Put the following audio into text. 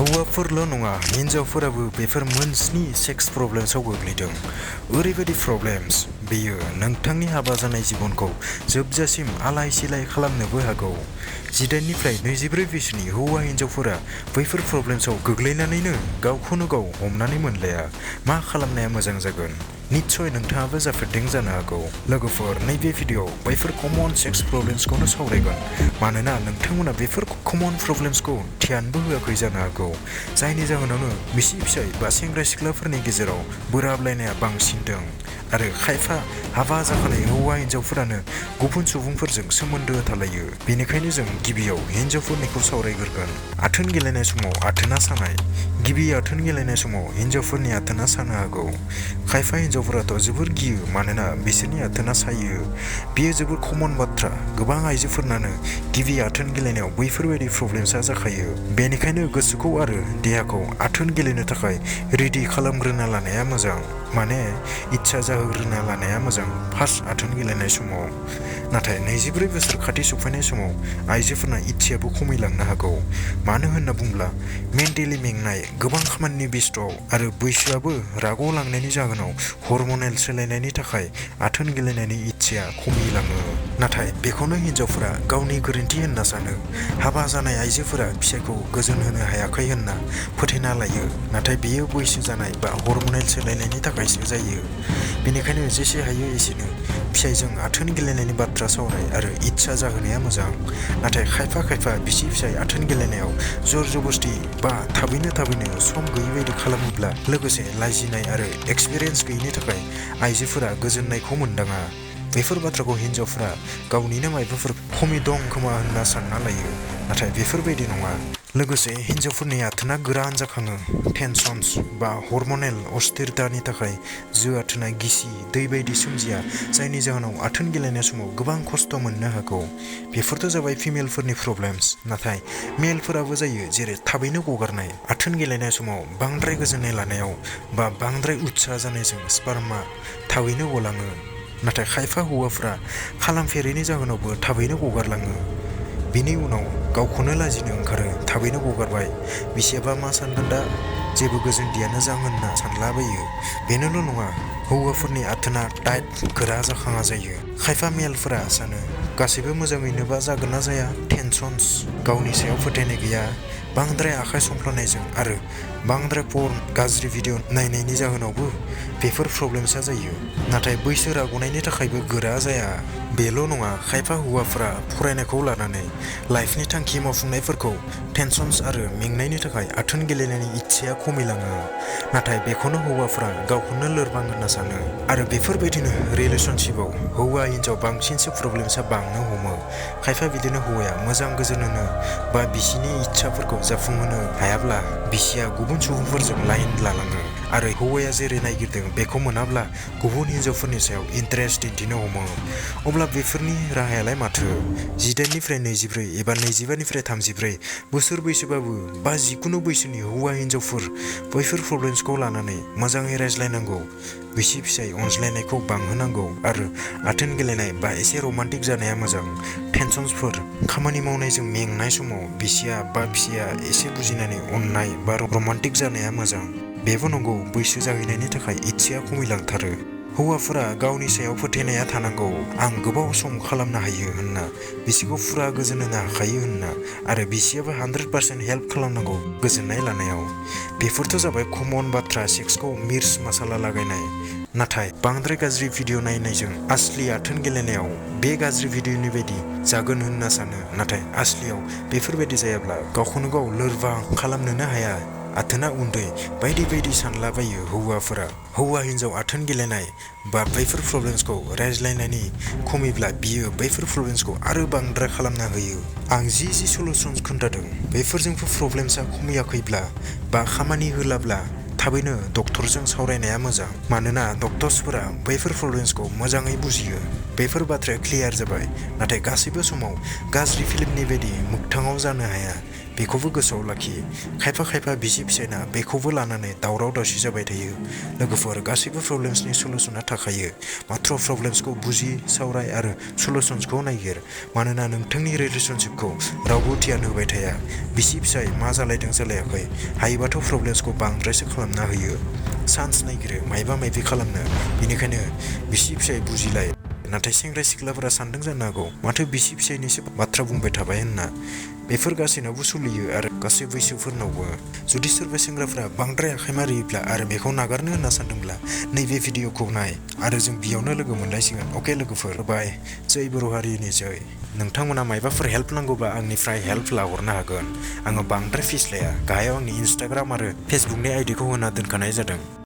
हौवाफोरल' नङा हिनजावफोराबो बेफोर मोनस्नि सेक्स प्रब्लेम्सआव गोग्लैदों। ओरैबायदि प्रब्लेम्स बेयो नोंथांनि हाबा जानाय जिबनखौ जोबजासिम आलाय सिलाय खालामनोबो हागौ। 18 निफ्राय 24 बैसोनि हौवा हिनजावफोरा बैफोर प्रब्लेम्सआव गोग्लैनानैनो गावखौनो गाव हमनानै मोनलाया मा खालामनाया मोजां जागोन। निस्सय नोंथाङाबो जाफेरदों जानो हागौ। लोगोफोर, नैबे भिडिअ'आव बैफोर कमन सेक्स प्रब्लेम्सखौनो सावरायगोन, मानोना नोंथांमोना बेफोर कमन प्रब्लेम्सखौ ध्यानबो होआखै जानो हागौ, जायनि जाहोनावनो बिसि फिसाय बा सेंग्रा सिख्लाफोरनि गेजेराव बोराबलायनाया बांसिनदों आरो खायफा हाबा जाखानाय हौवा हिनजावफोरानो गुबुन सुबुंफोरजों सोमोन्दो थालायो। बेनिखायनो जों गिबियाव हिनजावफोरनिखौ सावरायग्रोगोन। आथोन गेलेनाय समाव आथोना सानाय। गिबि आथोन गेलेनाय समाव हिनजावफोरनि आथोना सानो हागौ। खायफा हिनजावफोराथ' जोबोर गियो, मानोना बिसोरनि आथोना सायो। बेयो जोबोर कमन बाथ्रा। गोबां आइजोफोरनानो गिबि आथोन गेलेनायाव बैफोरबायदि प्रब्लेम्सआ जाखायो। बेनिखायनो गोसोखौ आरो देहाखौ आथोन गेलेनो थाखाय रेडि खालामग्रोना लानाया मोजां, माने इच्छा जाहोग्रोना लानाया मोजां फार्स्ट आथोन गेलेनाय समाव। नाथाय 24 बोसोर खाथि सफैनाय समाव आइजोफोरना इच्छायाबो खमायलांनो हागौ। मानो होनना बुंब्ला मेन्टेलि मेंनाय, गोबां खामानिनि बेस्थ'आव आरो बैसोआबो रागाव लांनायनि जाहोनाव हरमनेल सोलायनायनि थाखाय आथोन गेलेनायनि इच्छाया खमायलाङो। नाथाय बेखौनो हिनजावफोरा गावनि गोरोन्थि होनना सानो। हाबा जानाय आइजोफोरा फिसायखौ गोजोन होनो हायाखै होनना फोथायना लायो, नाथाय बेयो बैसो जानाय बा हरमनेल सोलायनायनि थाखायसो जायो। बेनिखायनो जेसे हायो एसेनो फिसायजों आथोन गेलेनायनि बाथ्रा सावराय आरो इच्छा जाहोनाया मोजां। नाथाय खायफा बिसि फिसाय आथोन गेलेनायाव जर जबस्ति बा थाबैनो सम गैयै बायदि खालामोब्ला लोगोसे लाजिनाय आरो एक्सपिरियेन्स गैयिनि थाखाय आइजोफोरा गोजोननायखौ मोनदाङा। बेफोर बाथ्राखौ हिनजावफोरा गावनिनो मायबाफोर खमि दं खोमा होनना सानना लायो, नाथाय बेफोरबायदि नङा। लोगोसे हिनजावफोरनि आथोना गोरान जाखाङो। टेनसन्स बा हरमनेल अस्थिरतानि थाखाय जो आथोना गिसि दै बायदि सोमजिया, जायनि जाहोनाव आथोन गेलेनाय समाव गोबां खस्थ' मोननो हागौ। बेफोरथ' जाबाय फिमेलफोरनि प्रब्लेम्स। नाथाय मेलफोराबो जायो, जेरै थाबैनो गगारनाय। आथोन गेलेनाय समाव बांद्राय गोजोननाय लानायाव बा बांद्राय उत्साह जानायजों स्पार्मआ थाबैनो गलाङो। नाथाय खायफा हौवाफोरा खालामफेरैनि जाहोनावबो थाबैनो गगारलाङो। बिनि उनाव गावखौनो लाजिनो ओंखारो, थाबैनो गगारबाय, बिसियाबा मा सानगोन दा, जेबो गोजोनदियानो जां होनना सानलाबायो। बेनोल' नङा, हौवाफोरनि आथोना टाइट गोरा जाखाङा जायो। खायफा मेलफोरा सानो गासैबो मोजाङैनोबा जागोन ना जाया, टेनसन्स, गावनि सायाव फोथायनाय गैया, बांद्राय आखाइ संफ्ल'नायजों आरो बांद्राय पर्न गाज्रि भिडिअ नायनायनि जाहोनावबो बेफोर प्रब्लेम्सआ जायो। नाथाय बैसो राग'नायनि थाखायबो गोरा जाया। बेल' नङा, खायफा हौवाफोरा फरायनायखौ लानानै लाइफनि थांखि मावफुंनायफोरखौ टेनसन्स आरो मेंनायनि थाखाय आथोन गेलेनायनि इच्छाया खमायलाङो। नाथाय बेखौनो हौवाफोरा गावखौनो लोरबां होनना सानो आरो बेफोरबायदिनो रिलेसनशिपआव हौवा हिनजाव बांसिनसो प्रब्लेम्सआ बांनो हमो। खायफा बिदिनो हौवाया मोजां गोजोन होनो बा बिसिनि इच्छाफोरखौ जाफुंहोनो हायाब्ला बिसिया गुबुन सुबुंफोरजों लाइन लालाङो आरो हौवाया जेरै नागिरदों बेखौ मोनाब्ला गुबुन हिनजावफोरनि सायाव इन्टारेस्ट दिन्थिनो हमो। अब्ला बेफोरनि राहायालाय माथो? 18 निफ्राय 24 एबा 25 निफ्राय 34 बोसोर बैसोबाबो बा जिखुनु बैसोनि हौवा हिनजावफोर बैफोर प्रब्लेम्सखौ लानानै मोजाङै रायज्लायनांगौ, बिसि फिसाय अनज्लायनायखौ बांहोनांगौ आरो आथोन गेलेनाय बा एसे रमान्टिक जानाया मोजां। टेनसन्सफोर, खामानि मावनायजों मेंनाय समाव बिसिया बा फिसाया एसे बुजिनानै अननाय बा रमान्टिक जानाया मोजां। बेबो नंगौ, बैसो जाहैनायनि थाखाय इच्छाया खमायलांथारो। हौवाफोरा गावनि सायाव फोथायनाया थानांगौ, आं गोबाव सम खालामनो हायो होनना, बिसिखौ फुरा गोजोन होनो हाखायो होनना, आरो बिसियाबो 100% हेल्प खालामनांगौ गोजोननाय लानायाव। बेफोरथ' जाबाय कमन बाथ्रा सेक्सखौ मिर्च मासाला लागायनाय। नाथाय बांद्राय गाज्रि भिडिअ नायनायजों आसलि आथोन गेलेनायाव बे गाज्रि भिडिअनि बायदि जागोन होनना सानो, नाथाय आसलियाव बेफोरबायदि जायाब्ला गावखौनो गाव लोरबां खालामनोनो हाया, आथोना उन्दै बायदि सानलाबायो हौवाफोरा। हौवा हिनजाव आथोन गेलेनाय बा बैफोर प्रब्लेम्सखौ रायज्लायनायनि खमिब्ला बियो बैफोर प्रब्लेम्सखौ आरो बांद्राय खालामना होयो। आं जि सलुसन्स खोन्थादों बैफोरजोंबो प्रब्लेम्सआ खमियाखैब्ला बा खामानि होलाब्ला थाबैनो डक्टरजों सावरायनाया मोजां, मानोना डक्टर्सफोरा बैफोर प्रब्लेम्सखौ मोजाङै बुजियो। बेफोर बाथ्राया क्लियार जाबाय। नाथाय गासैबो समाव गाज्रि फिल्मनि बायदि मोगथाङाव जानो हाया। बेखौबो गोसोआव लाखि। खायफा बिसि फिसायना बेखौबो लानानै दावराव दावसि जाबाय थायो। लोगोफोर, गासैबो प्रब्लेम्सनि सलुसना थाखायो। माथ्र प्रब्लेम्सखौ बुजि, सावराय आरो सलुसन्सखौ नागिर। मानोना नोंथांनि रिलेशनशिपखौ रावबो ध्यान होबाय थाया। बिसि फिसाय मा जालायदों जालायाखै, हायोबाथ' प्रब्लेम्सखौ बांद्रायसो खालामना होयो। चान्स नागिरो मायबा मायबि खालामनो। बेनिखायनो बिसि फिसाय बुजिलाय। नाथाय सेंग्रा सिख्लाफोरा सानदों जानो हागौ, माथो बिसि फिसायनिसो बाथ्रा बुंबाय थाबाय होनना। बेफोर गासैनावबो सोलियो आरो गासै बैसोफोरनावबो। जुदि सोरबा सेंग्राफोरा बांद्राय आखाइ मारियोब्ला आरो बेखौ नागारनो होनना सानदोंब्ला नैबे भिडिअखौ नाय आरो जों बेयावनो लोगो मोनलायसिगोन। अके लोगोफोर, बाय। जै बर' हारिनि जै। नोंथांमोना मायबाफोर हेल्प नांगौबा आंनिफ्राय हेल्प लाहरनो हागोन। आङो बांद्राय फिस लाया। गाहायाव आंनि इन्स्टाग्राम आरो फेसबुकनि आइडिखौ होना दोनखानाय जादों।